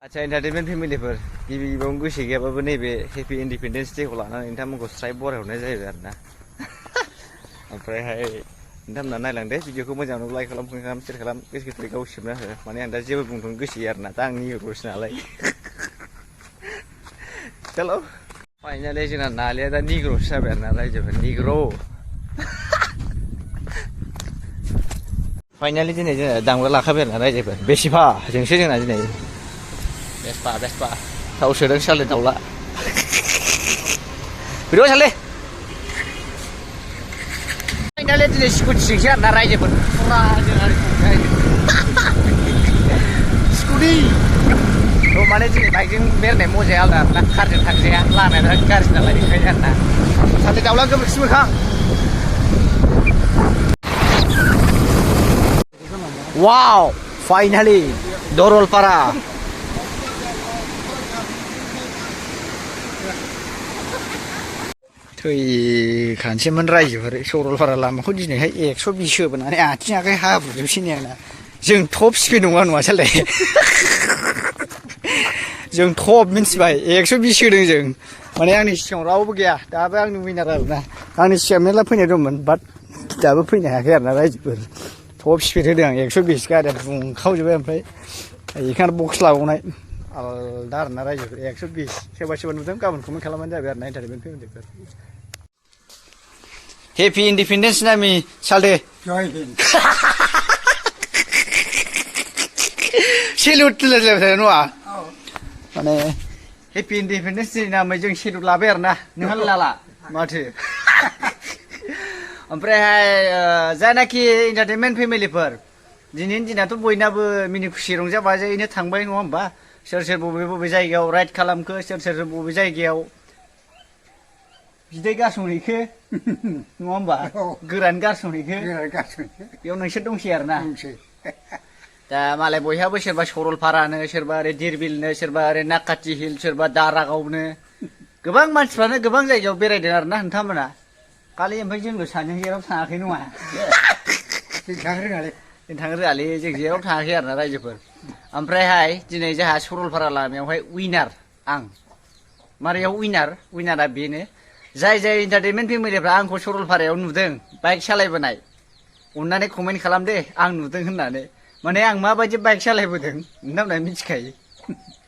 आच्छा एन्टारटेनमेन्ट फेमिलिफोर गिबि गिबियावनो गोसो गैयाबाबो नैबे हेपि इन्डिपेन्डेन्स डेखौ लानानै नोंथांमोनखौ स्राय बरायहरनाय जाहैबाय आरो ना ओमफ्रायहाय नोंथांमोना नायलांदो भिडिअखौ मोजां नुब्ला लाइक खालाम कमेन्ट खालाम शेयार खालाम गोसोनिफ्राय गाव सिबना हो माने आं दा जेबो बुंथ'नो गोसो गैया आरो ना दा आं निग्र'सो नालाय चल' फाइनालि जोंना नालिया दा निग्र'सो जाबाय आरो ना रायजोफोर निग्र' फाइनालि दिनै जोङो दामग्रा लाखाबाय आरो ना रायजोफोर बेसेफा जोंसो जोंना दिनै बेसपा थाव सोदों साले दाउला बिदिबा साले फाइनालि दिनै स्कुटिजोंसो आरो ना रायजोफोर फुरा जोंहा स्कुटि माने दिनै बाइकजों बेरायनाय मजाया आलादा आरो ना कारजों थांजाया लामाया बिराद गाज्रि नालाय ओंखायनो आरो ना साले दाउला गोबोरखि मोखां वाव फाइनालि दरलपारा थैखानोसैमोन रायजोफोर सरलपारा लामाखौ दिनैहाय 120 होबोनानै आथिं आखाइ हाब्रुजोबसैनो आंना जों टप स्पिड नङा नङासालाय जों टप मिन्थिबाय 120 होदों जों माने आंनि सिगाङाव रावबो गैया दाबो आंनि विनार आरोना आंनि सिगां मेरला फैनाय दंमोन बाट दाबो फैनो हायाखै आरोना रायजोफोर टप स्पिड होदों आं 120 गारिया बुंखावजोब्बाय ओमफ्राय बेखायनो बक्स लाबावनाय आलदा आरोना रायजोफोर 120 सोरबा सोरबा नुदों गाबोन कमेन्ट खालामबानो जाबाय आरोना एन्टारटेनमेन्ट फेमिलिफोर हेपि इन्डिपेन्डेन्स नामि सालदे जय हिन्द सेलुट लायलायबाय नङा माने हेपि इन्डिपेन्डेन्स डेनि नामै जों सेलुट लाबाय आरोना नोंहा लाला माथो ओमफ्रायहाय जायनाखि एन्टारटेनमेन्ट फेमिलिफोर दिनैनि दिनाथ' बयनाबो मिनि खुसि रंजा बाजायैनो थांबाय नङा होमबा सोर सोर बबे बबे जायगायाव राइड खालामखो सोर सोर बबे जायगायाव बिदै गारसनहैखो नङा होमबा गोरान गारसनहैखो बेयाव नोंसोर दंसै आरोना दा मालाय बयहाबो सोरबा सरलपारानो सोरबा ओरै धिरबिलनो सोरबा ओरै नाकाटि हिल सोरबा दारागावनो गोबां मानसिफ्रानो गोबां जायगायाव बेरायदों आरोना नोंथांमोना खालि ओमफ्राय जोंल' सानैजों जेराव थाङाखै नङा जों थांनो रोङालै जों जेराव थाङाखै आरोना रायजोफोर ओमफ्रायहाय दिनै जोंहा सरलपारा लामायावहाय उइनार आं मारैयाव उइनारा बेनो जाय जाय एन्टारटेनमेन्ट फेमिलिफ्रा आंखौ सरलपारायाव नुदों बाइक सालायबोनाय अननानै कमेन्ट खालाम दे आं नुदों होननानै माने आं माबायदि बाइक सालायबोदों नोंथांमोना मिथिखायो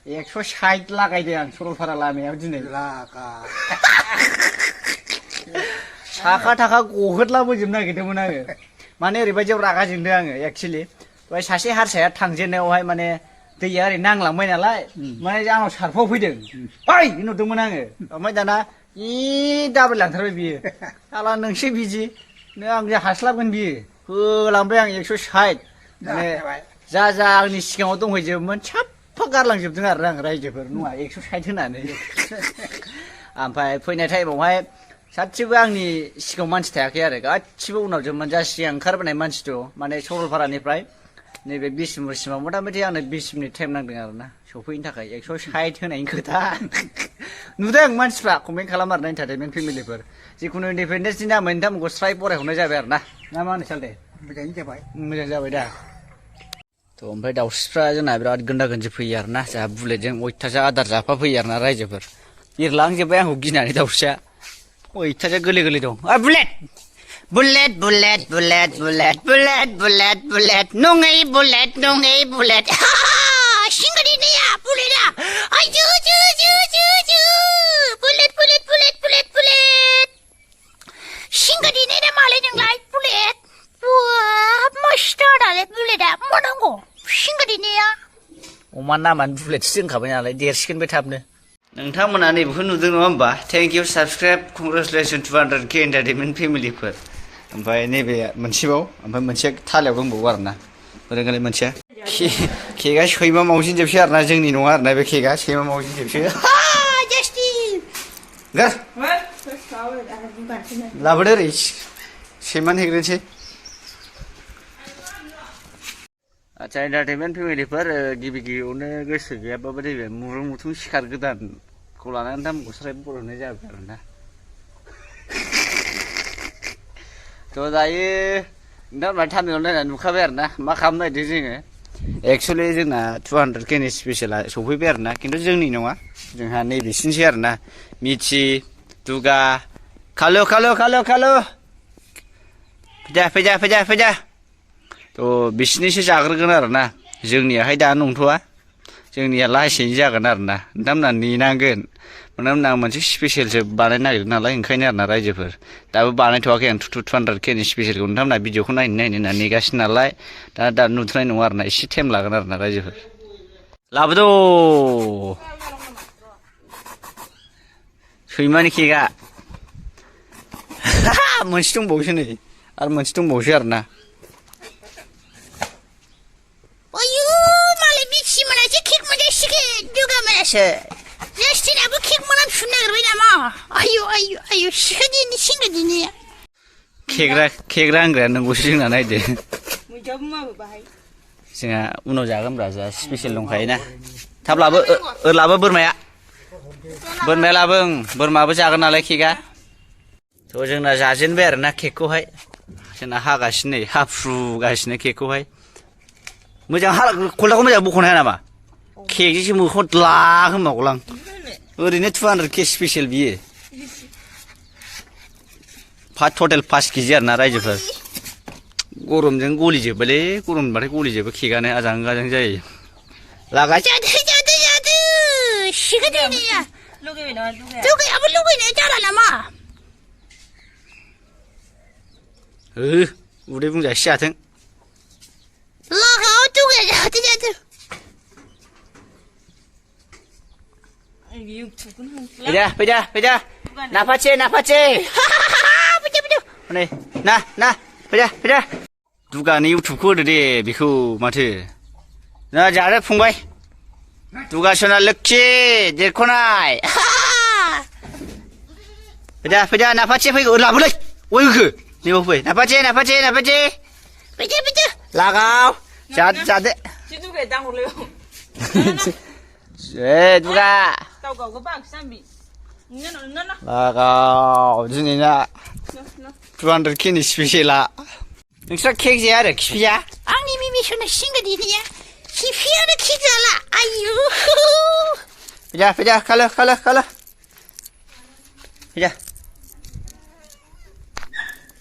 160 लागायदों आं सरलपारा लामायाव दिनै साखा थाखा गहोदलाबोजोबनो नागिरदोंमोन आङो माने ओरैबायदियाव रागा जोंदों आङो एक्सुवेलि ओमफ्राय सासे हारसाया थांजेननायावहाय माने दैया ओरै नांलांबाय नालाय माने आंनाव सारफाव फैदों ओइ नुदोंमोन आङो ओमफ्राय दाना दाबल लांथारबाय बियो साला नोंसो बिदि नों आंजों हास्लाबगोन बियो होलांबाय आं 160 माने जा आंनि सिगाङाव दंहैजोबोमोन साफा गारलांजोबदों आरो आं रायजोफोर नङा 160 होनानै ओमफ्राय फैनाय टाइमावहाय सासेबो आंनि सिगाङाव मानसि थायाखै आरो गासिबो उनाव जोबमोन जा सिगां ओंखारबोनाय मानसि दं माने सरलपारानिफ्राय नैबे बिसमुरिसिमाव मथा मथि आंनो 20 मिनिट टाइम नांदों आरोना सफैनो थाखाय 160 होनायनि खोथा नुदों मानसिफ्रा कमेन्ट खालाम आरोना एन्टारटेनमेन्ट फेमिलिफोर जिखुनु इन्डिपेन्डेन्सनि नामै नोंथांमोनखौ स्राय बरायहरनाय जाबाय आरोना ना मा होनो सालदे मोजां जाबाय दा थ' ओमफ्राय दाउस्रिफ्रा जोंना बिराद गोन्दा गोन्जि फैयो आरोना जोंहा बुलेटजों अयथासार आदार जाफा फैयो आरोना रायजोफोर बिरलांजोब्बाय आंखौ गिनानै दाउस्रिया अयथासार गोरलै दं bullet bullet bullet bullet bullet bullet bullet bullet नङै बुलेट सिंगारि नैया बुलेटआ आयजो बुलेट सिंगारि नैना मालाय नोंलाय बुलेट मस्त दालाय बुलेटआ मा नांगौ सिंगारि नैया अमा नामानो बुलेटसो दोनखाबाय नालाय देरसिगोन बे थाबनो नोंथांमोना नैबेखौ नुदों नङा होमबा thank you subscribe congratulation 200K entertainment फेमिलिफोर ओमफ्राय नैबे मोनसेबाव ओमफ्राय मोनसे थालायाव दंबावो आरोना ओरैनो मोनसेया केकआ सैमा मावजिन जोबसै आरोना जोंनि नङा आरोना बे केकआ सैमा मावजिन जोबसै लाबोदो ओरै सैमानो हैग्रोनोसै आच्छा एन्टारटेनमेन्ट फेमिलिफोर गिबि गिबियावनो गोसो गैयाबाबो नैबे मुरुं मुथुं सिखार गोदानखौ लानानै नोंथांमोनखौ स्राय बरायहरनाय जाबाय आरोना थ' दायो नोंथांमोना थामिलाव नायनानै नुखाबाय आरोना मा खालामनो नागिरदों जोङो एक्सुवेलि जोंना 200K नि स्पेसियेला सफैबाय आरोना खिन्थु जोंनि नङा जोंहा नैबेसिनसै आरोना मिथि दुगा खालु फैजा थ' बिसिनिसो जाग्रोगोन आरोना जोंनियाहाय दा नंथ'वा जोंनिया लासैनो जागोन आरोना नोंथांमोना नेनांगोन मानो होनबा आं मोनसे स्पेसियेलसो बानायनो नागिरदों नालाय ओंखायनो आरोना रायजोफोर दाबो बानायथ'वाखै आं 200K नि स्पेसियेलखौ नोंथांमोना भिडिअखौ नायनो होनना नेगासिनो नालाय दा नुथ'नाय नङा आरोना एसे टाइम लागोन आरोना रायजोफोर लाबोद' सैमानि केकआ मोनसे दंबावोसो नै आरो मोनसे दंबावोसो आरोना आयु मालाय मिथि मोनासो केक मोनजासिगोन दुगा मोनासो जास्टिनाबो केक मोनामसुनो नागिरबाय नामा आयु सिखोदिनि केक रानग्राया नोंगौसो जोंना नायदो मैथाबो माबो बाहाय जोंहा उनाव जागोनब्रा जोंहा स्पेसियेल दंखायोना थाब लाबो बोरमाया लाबो बोरमाबो जागोन नालाय केकआ थ' जोंना जाजेनबाय आरोना केकखौहाय जोंना हागासिनो नै हाफ्रुगासिनो केकखौहाय मोजां खलथाखौ मोजां बख'नो हाया नामा केकजोंसो मोखाङाव द्ला होनबावगौलां ओरैनो 200K स्पेसियेल बियो टटेल 5 केजि आरोना रायजोफोर गरमजों गलिजोबोलै गरमबाथाय गलिजोबो केकआनो आजां गाजां जायो लागा जादो सिखोदिनिया दुगायाबो लुगैनाया जाला नामा उदै बुंजासे जाथों लागाव दुगाया जादो फैदा नाफाचे नै ना फैदा दुगानि इउटुबखौ होदो दे बेखौ माथो ना जादो फंबाय दुगासना लोक्षि देरख'नाय फैदा नाफाचे फैगौ लाबोलै अय होखो नैबाव फै नाफाचे फैदो लागाव जादो दुगा लागाव दिनैना 200K नि स्पेसियेला नोंस्रा केक जाया आरो खिफिया आंनि मिमिसना सिंगदिनिया खिफियानो केक जाला आयु फैदा खालो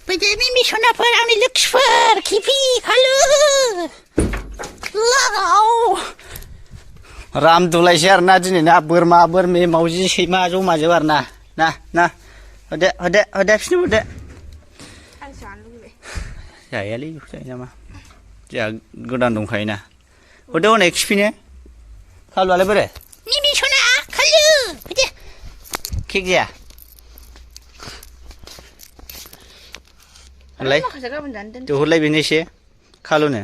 फैदो मिमिसनाफोर आंनि लोक्षिफोर खिफि खालु लागाव राम दुलायसै आरोना दिनै ना बोरमा बोरमि मावजि सैमा जमा जोब आरोना ना होदो फिनो होदो जायालै जायो नामा जोंहा गोदान दंखायोना होदो हनै खिफिनो खालुआलाय बोरै मिमिसना खालु फैदो केक जाया होनलाय हरलाय बेनो एसे खालुनो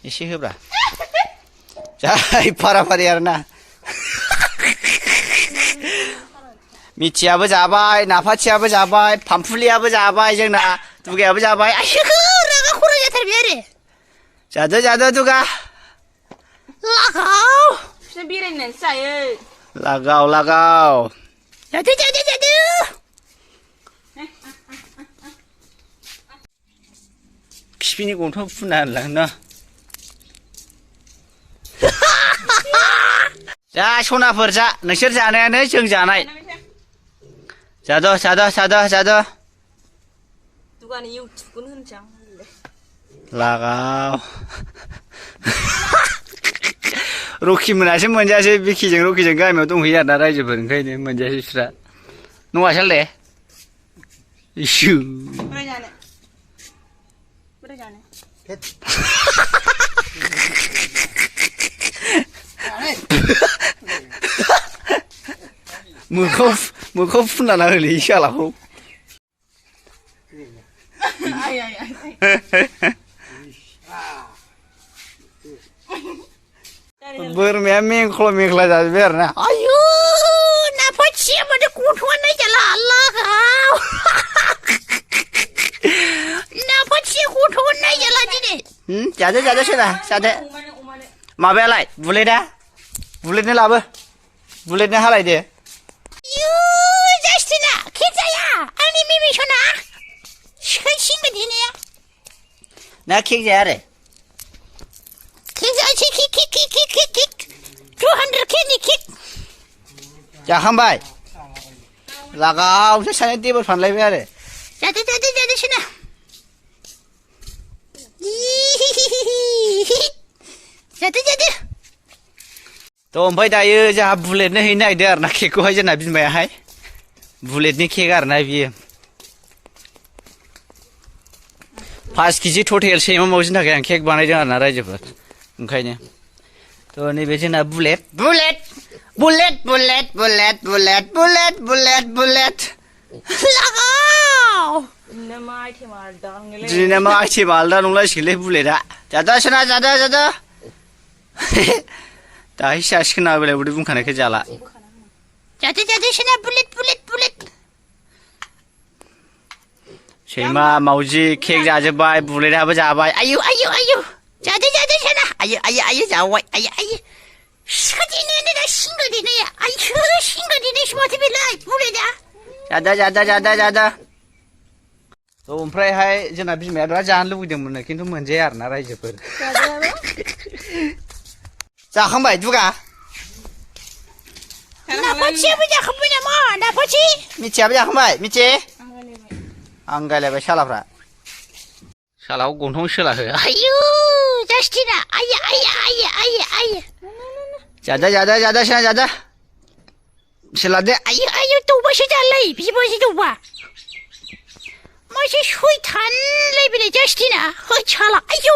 एसे होब्रा जाय फाराफारि आरोना मिथियाबो जाबाय नाफाथियाबो जाबाय फामफुलियाबो जाबाय जोंना दुगायाबो जाबाय आयु रागा खरा जाथारबाय आरो जादो दुगा लागाव बिसोर बेरायनानैसो जायो लागाव जादो खिफिनि गन्थं फुना होनलां ना जा सनाफोर जा नोंसोर जानायानो जों जानाय जाद' दुगानि इउटुबखौनो होनसै आं लागाव रकि मोनासो मोनजासै बिकिजों रकिजों गामियाव दंहैयो आरोना रायजोफोर ओंखायनो मोनजासै बिस्रा नङासाल दे इसु मोखाव फुनना होलै शालाखौ बोरमाया मेंख्ला जाजोब्बाय आरोना आयु नाफाथिया माथो गथ'आ नायजाला लागाव नाफाथिया गथ'आ नायजाला दिनै जादो सोना जादो माबायालाय बुलेटनो लाबो बुलेटनो हालायदो आयु जास्टिना केक जाया आंनि मिमिसना सिंगदिनिया ना केक जाया आरो केक जासै केक 200 केकनि केक जाखांबाय लागावसो सानै टेबोल फानलायबाय आरो जादो सोना जादो थ' ओमफ्राय दायो जोंहा बुलेटनो हैनो नागिरदों आरो ना केकखौहाय जोंना बिमायाहाय बुलेटनि केक आरो ना बियो 5 केजि टटेल सैमा मावजिनि थाखाय आं केक बानायदों आरो ना रायजोफोर ओंखायनो थ' नैबे जोंना बुलेट लागाव दिनै मा आइटेम आलदा नंलै दिनै मा आइटेम आलदा नंलायसिगोनलै बुलेटआ जादा सोना जादा दाहायसो जासिगोन ना बेलाय उदै बुंखानायखाय जाला जादो सोना बुलेट सैमा मावजि केक जाजोब्बाय बुलेटआबो जाबाय आयु जादो सोना आयु जाबाय आयु सिखा दिनैनो दा सिंगल दिनैया आयु सिंगल दिनैसो माथो बेलाय बुलेटआ जादा थ' ओमफ्रायहाय जोंना बिमाया बिराद जानो लुबैदोंमोन खिन्थु मोनजाया आरो ना रायजोफोर जाखांबाय दुगा नाफाथियाबो जाखांबाय नामा नाफाथि मिथियाबो जाखांबाय मिथि आं गायलायबाय सालाफ्रा सालाखौ गन्थं सोलाहो आयु जास्टिना आयु जादा सोना जादा सोलादो आयु दौबासो जालाय बिबासो दौबा मासे सयथानलाय बेलाय जास्टिना होद साला आयु